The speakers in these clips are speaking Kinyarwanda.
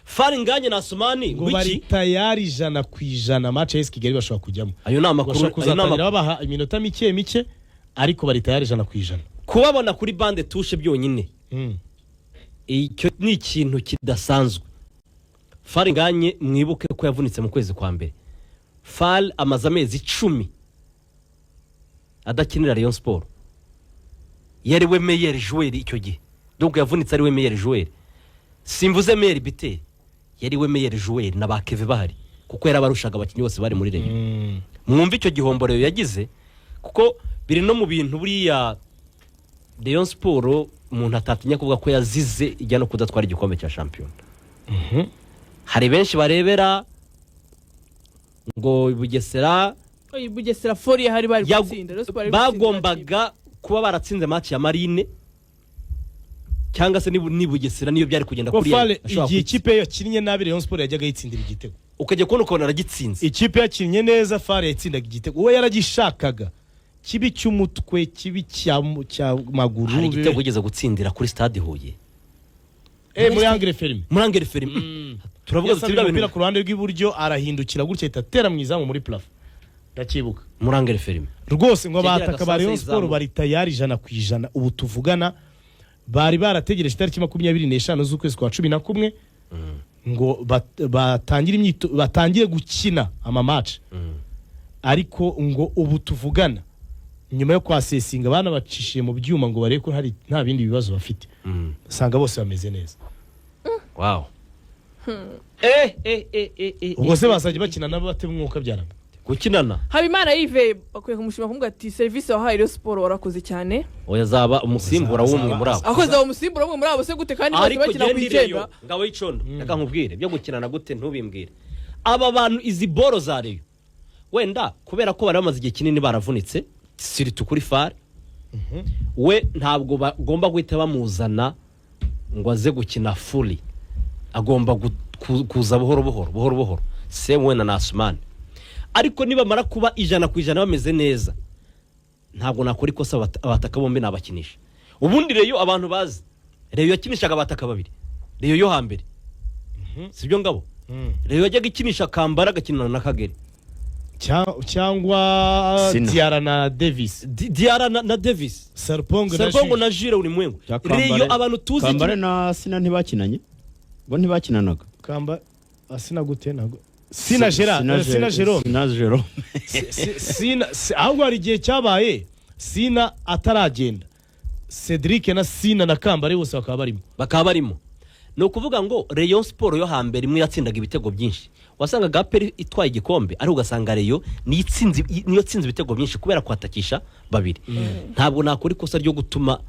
Fall Ngagne na Asumani. Ngo bari wiki tayari 100%, match ya AS Kigali bashobora kujyamo. Ayo ni amakuru. Bashobora Ayo ni kuzatangira amakuru. babaha iminota mike mike, ariko bari tayari 100%. Kubabona kuri banc de touche byonyine, icyo ni ikintu kidasanzwe. Fall Ngagne, mwibuke ko yavunitse mu kwezi kwa mbere. Fall amaze amezi 10 adakinira Rayon Sport. Yari we meilleur joueur icyo gihe, donc yavunitse ari we meilleur joueur. Simvuze meilleur buteur, yari we meilleur joueur na ba Keve bahari, kuko yarabarushaga abakinnyi bose bari muri Rayon. Mwumve icyo gihombo Rayon yagize, kuko biri no mu bintu buriya Rayon Sport umuntu atatinya kuvuga ko yazize ijya no kudatwara igikombe cya shampiyona. Hari benshi barebera ngo Bugesera. Oyi, Bugesera fori hari bari gutsinda Rayon Sport yari gutsinda. Bagombaga kuba baratsinze match ya Marine cyangwa se ni Bugesera, niyo byari kugenda ko kuri Fall ashobora igihe ikipe yakinnye nabi, Rayon Sport yajyaga yitsindira igitego. Ukajya kubona ukabona aragitsinze. Ikipe yakinnye neza, Fall yatsindaga igitego, uwo yaragishakaga, kibi cy'umutwe, kibi cya maguru. Hari igitego yigeze gutsindira kuri Stade Huye. Muri angle fermé. Muri angle fermé, turavuga tuti yasabye biriya umupira bintu ku ruhande rw'iburyo, arahindukira gutya, ahita atera mu izamu muri plafond, ndacyibuka. Muri angle fermé. Rwose ngo Yageraga abataka ba sasa Rayon izamu. Sport bari tayari 100%. Ubu tuvugana bari barategereje itariki 25 z'ukwezi kwa 11 ngo batangire gukina amamatch, ariko ngo ubu tuvugana, nyuma yo kwasesinga, banabacishije mu byuma ngo barebe ko hari nta bindi bibazo bafite, usanga bose bameze neza. Wow, eh eh eh eh eh. Ubwo se bazajya bakina nabo bate, mwuka byarama? Gukinana. Habimana Yves bakwiye kumushima, kumubwira ati serivisi wahaye Rayon Sport warakoze cyane. Oya, azaba umusimbura w'umwe muri abo. Akoze uwo musimbura umwe muri abo se gute kandi bose Ariko bakina ku genda icyenda? ireyo ngabo y'icondo, reka nkubwire byo gukinana gute ntubimbwire. Aba bantu, izi boro za Rayon, wenda kubera ko bari bamaze igihe kinini baravunitse, surtout kuri Fall, we ntabwo bagomba guhita bamuzana ngo aze gukina fully. Agomba kuza buhoro buhoro, buhoro buhoro, same wenda na Asumani. Ariko nibamara kuba 100% bameze neza, ntabwo nakora ikosa, abataka bombi nabakinisha. Ubundi Rayon, abantu bazi Rayon yakinishaga abataka babiri, Rayon yo hambere, sibyo ngabo? Rayon yajyaga ikinisha Kambara agakinana na Kagere. Cyangwa Sina. Diara na Davis. Diara na Davis. Sarpongo na Sarpongo Jules. na Jire Ulimwengu. Cya Kambale- Rayon abantu tuzi Kambale na Sina ntibakinanye, bo ntibakinanaga. Kamba Sina gute? Ntabwo Sina Gerard, Sina Jerome. Sina Jerome. Sina ahubwo hari igihe cyabaye Sina ataragenda, Cedric na Sina na Kambare bose bakaba barimo. Bakaba barimo. Ni ukuvuga ngo Rayon Sport yo hambere imwe yatsindaga ibitego byinshi. Wasangaga APR itwaye igikombe, ariko ugasanga Rayon niyo itsinze ibitego byinshi kubera kwatakisha babiri. Ntabwo nakora ikosa ryo gutuma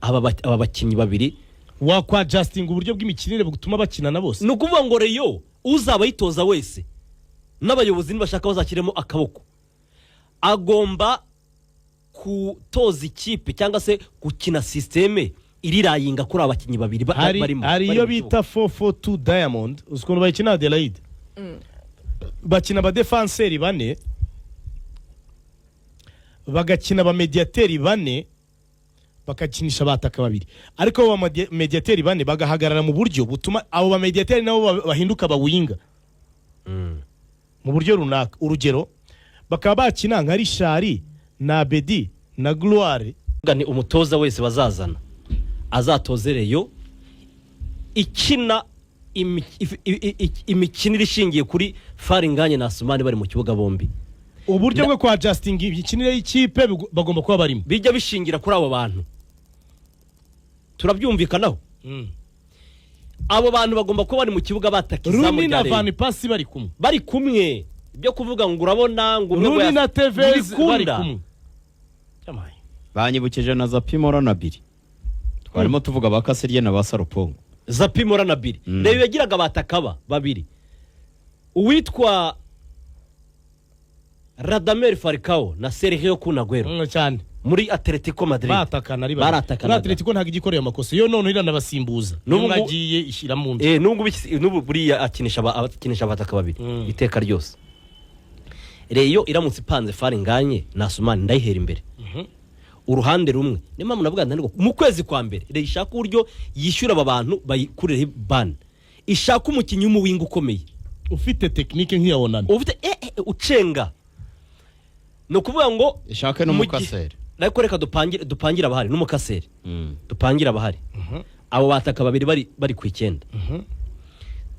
aba bakinnyi babiri Wakwa adjusting uburyo bw'imikinire butuma bakinana bose. Ni ukuvuga ngo Rayon, uzaba ayitoza wese n'abayobozi nibashaka bazashyiremo akaboko, agomba gutoza ikipe cyangwa se gukina système irirayinga kuri aba bakinnyi babiri Hari barimo hari bari iyo mu kibuga. bita 442 diamond. Uzi ukuntu bayikina, Adelaide? Bakina abadefanseri bane, bagakina abamediyateri bane, bakakinisha abataka babiri, ariko abo bamediyateri bane bagahagarara mu buryo butuma abo bamediyateri nabo bahinduka abawinga mu buryo runaka. Urugero, bakaba bakina nka Richard na Bedi na Gloire. Ni umutoza wese bazazana azatoze Rayon ikina imikinire ishingiye kuri Fall Ngagne na Asumani bari mu kibuga bombi. Uburyo bwo kwa adjusting imikinire y'ikipe bagomba kuba barimo. Bijya bishingira kuri abo bantu, turabyumvikanaho? Abo bantu bagomba kuba bari mu kibuga bataka izamu Rooney rya na Rayon. Van Persie bari kumwe. Bari kumwe. Ibyo kuvuga ngo urabona ngo umwe ngo Rooney na Tevez bari ntibikunda. kumwe. Banyibukije na Zapimora na Biri twarimo tuvuga, ba Kasirye na ba Sarupongo. Zapimora na Biri. Rayon yagiraga abataka babiri, uwitwa Radamel Falcao na Sergio Kun Aguero Cyane. muri Atletico Madrid. Batakana ari babiri. Baratakanaga. Muri Atletico ntabwo ijya ikoreye amakosa yo, noneho iranabasimbuza. N'ubu n'ubu agiye ishyira mu nzu. N'ubu buriya akinisha abataka babiri iteka ryose. Rayon iramutse ipanze Fall Ngagne na Asumani, ndayihera imbere uruhande rumwe. Niyo mpamvu navuga ngo mu kwezi kwa mbere Rayon ishaka uburyo yishyura aba bantu bayikurireho bani. Ishaka umukinnyi w'umuwinga ukomeye, ufite technique nk'iya Onana. Ufite ucenga. Ni ukuvuga ngo Ishake n'umukaseri. Ariko reka dupangire abahari n'umukaseri. Dupangire abahari. Abo bataka babiri bari ku 9,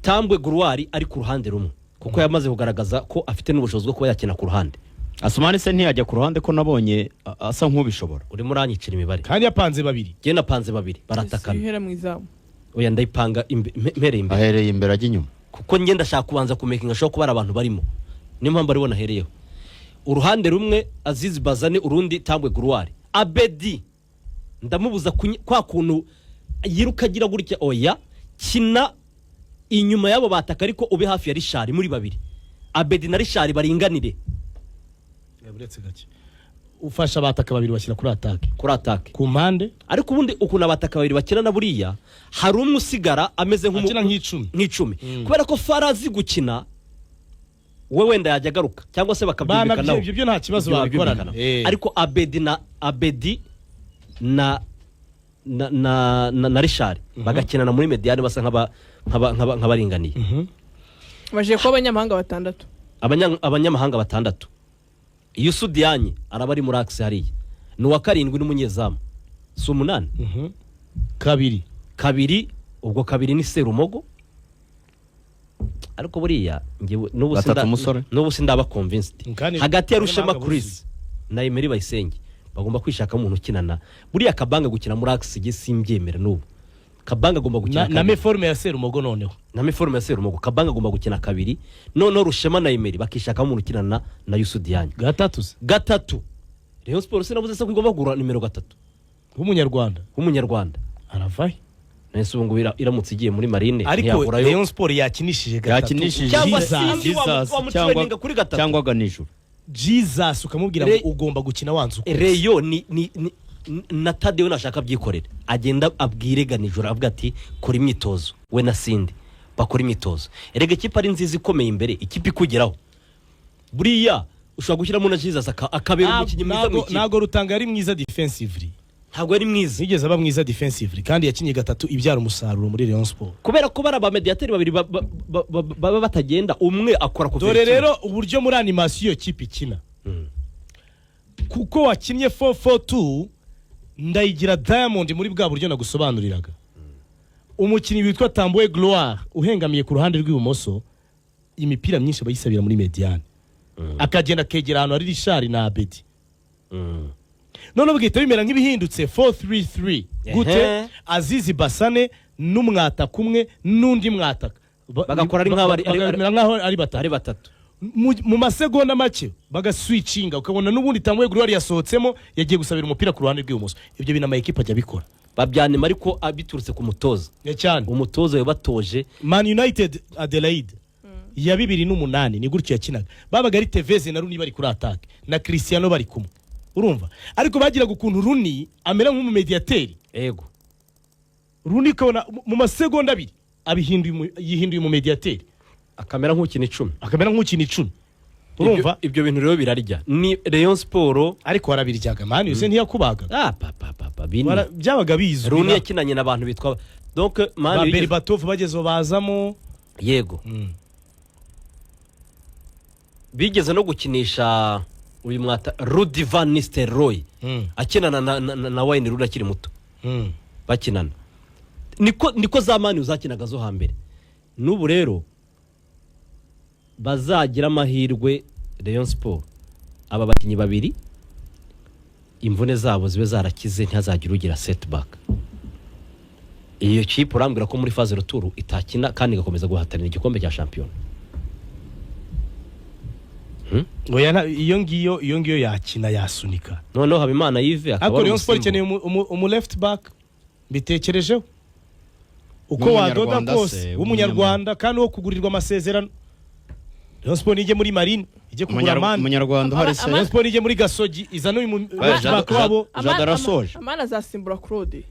Tambwe Gloire ari ku ruhande rumwe, kuko yamaze kugaragaza ko afite n'ubushobozi bwo kuba yakina ku ruhande. Asumani se ntiyajya ku ruhande, ko nabonye asa nk'ubishobora? Urimo uranyicira imibare. Kandi yapanze babiri. Njye napanze babiri baratakana. Ihera mu izamu. Oya, ndayipanga mpereye imbere. Ahereye imbere ajya inyuma. Kuko njye ndashaka kubanza kumekinga ashobora kuba ari abantu barimo, niyo mpamvu aribo nahereyeho. Uruhande rumwe Azizi Bazane, urundi Tambwe Gloire. Abedi ndamubuza kwa kuntu yiruka agira gutya. Oya, kina inyuma y'abo bataka, ariko ube hafi ya Richard muri babiri. Abedi na Richard baringanire. Uretse gake, ufasha abataka babiri bashyira kuri attaque. Kuri attaque. Ku mpande. Ariko ubundi ukuntu abataka babiri bakina na buriya, hari umwe usigara ameze Akina nk'icumi. Nk'icumi, kubera ko Fara azi gukina, we wenda yajya agaruka cyangwa se bakabyumvikanaho. Bana, ibyo nta kibazo. Ibyo bakorana. babyumvikanaho. Ariko Abedi na Richard bagakinana muri médiane, basa nk'abaringaniye. Baje kuba abanyamahanga batandatu. Abanyamahanga batandatu. Youssou Diagne araba ari muri axe hariya, ni uwa karindwi n'umunyezamu, si umunani? Kabiri. Kabiri, ubwo kabiri ni Serumogo. Ariko buriya njyewe n'ubu Batatu umusore. N'ubu sindaba convinced. Kandi Hagati ya Rushema abanyamahanga. Chris na Emery Bayisenge, bagomba kwishakamo umuntu ukinana. Buriya Kabanga gukina muri axe jye simbyemera n'ubu. Kabanga agomba gukina Na kabiri. Méforme ya Serumogo noneho. Na méforme ya Serumogo. Kabanga agomba gukina kabiri, noneho Rushema na Emery bakishakamo umuntu ukinana na Youssou Diagne. Gatatu se? Gatatu, Rayon Sports sinavuze se ko igomba kugura nimero 3? W'umunyarwanda. W'umunyarwanda. Aravahe? Nese ubu ngubu iramutse igiye muri Marine, Ariko ntiyagurayo? Rayon Sport yakinishije gatatu. Yakinishije Cyangwa Jesus. Simbi wamutraininga kuri gatatu. Cyangwa Ganijuru. Jesus ukamubwira ngo ugomba gukina wanze ukunze. Rayon ni na Tadeyo nashaka abyikorera, agenda abwire Ganijoro, avuga ati kora imyitozo, we na Sindi bakora imyitozo. Erega ikipe ari nziza ikomeye imbere, ikipe ikugeraho, buriya ushobora gushyiramo na Jesus akabera umukinnyi mwiza mu ikipe. Ntabwo Rutanga yari mwiza defensively. Ntabwo yari mwiza. Nigeze aba mwiza defensively, kandi yakinye gatatu ibyara umusaruro muri Rayon Sport. Kubera ko bari abamediateri babiri baba batagenda, umwe akora Dore couverture. rero uburyo muri animation iyo kipe ikina, kuko wakinnye 4-4-2, ndayigira diamond muri bwa buryo nagusobanuriraga. Umukinnyi witwa Tambwe Gloire uhengamiye ku ruhande rw'ibumoso, imipira myinshi bayisabira muri médiane, akagenda akegera ahantu hari Richard na Abedi. Noneho bigahita bimera nk'ibihindutse 4-3-3 gute? Azizi Basane n'umwataka umwe n'undi mwataka. Bagakora ari nk'aho Bakamera nk'aho ari batatu. Ari batatu. Mu masegonda make bagaswitchinga, ukabona n'ubundi Tambwe Gloire yasohotsemo, yagiye gusabira umupira ku ruhande rw'ibumoso. Ibyo bintu ama ekipa ajya abikora. Babyanima, ariko biturutse ku mutoza. Ya cyane. Umutoza yabatoje. Man United, Adelaide, ya 2008 ni gutyo yakinaga. Babaga ari Tevez na Rooney bari kuri attaque, na Cristiano bari kumwe, urumva? Ariko bagiraga ukuntu Rooney amera nk'umumediateri. Rooney ukabona mu masegonda 2 abihinduye yihinduye umumediateri. Akamera nk'ukina 10. Akamera nk'ukina 10, urumva? Ibyo bintu rero birarya ni Rayon Sport. Ariko warabiryaga, Man U se ntiyakubaga? Ah, papa papa bini. Byabaga bizwi. Rooney yakinanye n'abantu bitwa donc Man Ba U Berbatov bagezeho bazamo. Yego. Bigeze no gukinisha uyu mwata Rudy Van Nistelrooy akinana na Wayne Rooney akiri muto. Bakinana niko za Man U zakinaga zo hambere. N'ubu rero bazagira amahirwe Rayon Sport, aba bakinnyi babiri imvune zabo zibe zarakize, ntihazagire ugira setback. Iyo kipe urambwira ko muri phase retour itakina kandi igakomeza guhatanira igikombe cya shampiyona? Oya, iyo ngiyo yakina, yasunika. Noneho Habimana Yves akaba Ariko ari Rayon Sport umusimbura. ikeneye umu left back, mbitekerejeho uko wadoda W'umunyarwanda kose. se, W'umunyarwanda kandi wo kugurirwa amasezerano. Rayon Sport nijye muri Marine ijye kugura Amani. Umunyarwanda uhari se? Rayon Sport nijye muri Gasogi izane uyu Oya, left back wabo. Jado arasoje. Amani azasimbura Claude.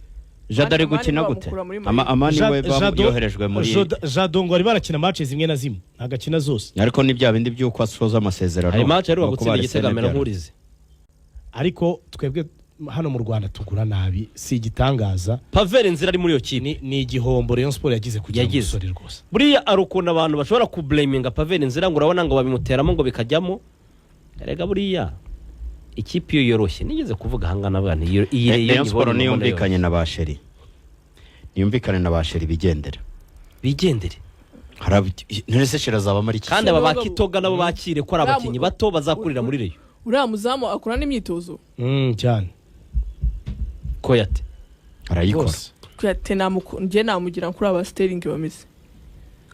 Jado ari Amani gukina gute? bamukura muri Amani we Jado- yoherejwe muri Jado ngo bari barakina match zimwe na zimwe, ntabwo akina zose. Ariko ni bya bindi by'uko asoza amasezerano. Hari match aheruka Nuko gutsinda bari igitego amera Senegal. nk'urize. Ariko twebwe Hano mu Rwanda tugura nabi, si igitangaza. Paveri Nzira ari muri iyo kipe. Ni igihombo Rayon Sport yagize kugira ngo Yagize. umusore rwose. Buriya ari ukuntu abantu bashobora kublaminga Paveri Nzira, ngo urabona ngo babimuteramo ngo bikajyamo. Erega buriya ikipe iyo yoroshye, nigeze kuvuga ahangana avuga nti iyi Rayon Rayon Sport nyibonye niyumvikanye na ba Sheri, niyumvikane na ba Sheri bigendera. Bigendere. None se Sheri azabamo ari iki? Kandi aba ba Bagabo. Kitoga nabo bakire ko ari abakinnyi bato bazakurira muri Rayon. Uriya muzamu akora n'imyitozo. Cyane. Koyate. Arayikora. Rwose. Kuyate njye namugira kuri aba Sterling bameze.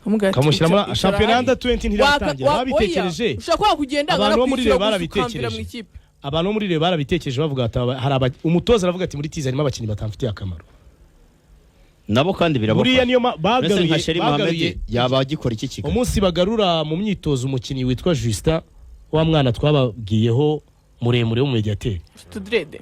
Nkamubwira ati, Kamushyira muri icara shampiyona hariya. under 20 ntiratangira. Babitekereje. Oya, ushobora kuba kugenda Abantu bo muri nkanakwishyura Rayon gusa barabitekereje. ukambira mu ikipe. Abantu bo muri Rayon barabitekereje, bavuga ati hari umutoza aravuga ati muri tizi harimo abakinnyi batamfitiye akamaro. Nabo kandi Buriya birabafasha. niyo Mbese bagaruye nka Sheri bagaruye Mohamed yaba agikora iki Kigali? Umunsi bagarura mu myitozo umukinnyi witwa Justin, wa mwana twababwiyeho muremure w'umumediateri. Tudrede.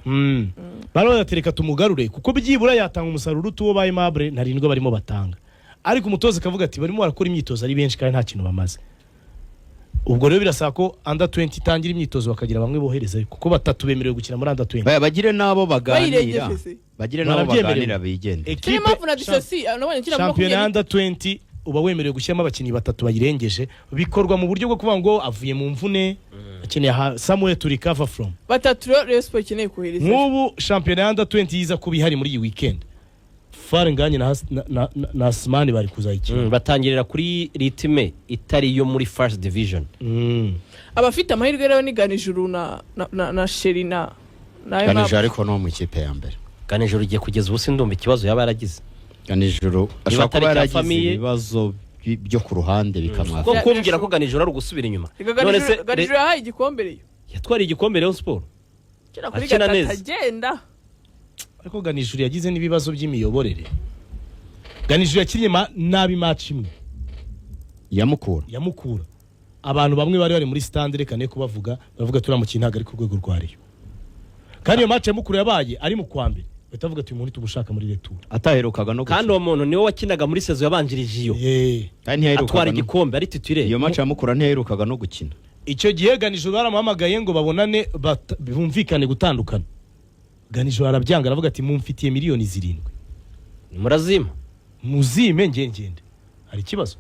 Barabatereka tumugarure kuko byibura yatanga umusaruro utuwo ba Aimable ntarindwa barimo batanga, ariko umutoza akavuga ati barimo barakora imyitozo ari benshi kandi nta kintu bamaze. Ubwo rero birasaba ko under 20 itangira imyitozo, bakagira bamwe boherezayo, kuko batatu bemerewe gukina muri under 20. Baya, bagire n'abo baganira. Bayirengeje se. Bagire n'abo Barabyemerewe. baganira bigendera. Ekipe Niyo mpamvu na Disasi nabonye akina muri shampiyona ya 20. under 20 uba wemerewe gushyiramo abakinnyi batatu bayirengeje. Bikorwa mu buryo bwo kuvuga ngo avuye mu mvune, akeneye somewhere to recover from. Batatu rero Rayon Sport ikeneye kohereza. Nk'ubu shampiyona ya under 20 yiza kuba ihari muri iyi weekend, Fare Nganye na Asmani bari kuzayikina. Batangirira kuri rythme itari iyo muri first division. Abafite amahirwe rero ni Ganijuru na Sheri na Ganijuru Aimable. ariko no mu ikipe ya mbere. Ganijuru igiye kugeza ubu sindumva ikibazo yaba yaragize. Ganijuru ashobora atari kuba icya yaragize famille. ibibazo byo ku ruhande Kuko bikamwafasha. kumbwira ko Ganijuru ari ugusubira inyuma. Reka None se Ganijuru yahaye igikombe Rayon. Yatwariye igikombe Rayon Sport. Akina kuri Akina gatatu neza. agenda. Ariko Ganijuru yagize n'ibibazo by'imiyoborere. Ganijuru yakinnye nabi match imwe. Yamukura. Yamukura. Abantu bamwe bari bari muri stand, reka ne kubavuga, baravuga turiya mukinnyi ntabwo ari ku rwego rwa Rayon. Kandi iyo match ya Mukura yabaye ari mu kwa mbere, bahita bavuga ati uyu muntu tumushaka muri retour. Ataherukaga no Kandi gukina. uwo muntu niwe wakinaga muri saison yabanjirije iyo. Yeah. Kandi ntiyaherukaga Atwara igikombe ari titulaire. Iyo match ya Mukura ntiyaherukaga no gukina. Icyo gihe Ganijuru baramuhamagaye ngo babonane, bumvikane gutandukana. Ganijuru arabyanga, aravuga ati mumfitiye miliyoni 7 Murazima. Muzime nge ngende, hari ikibazo.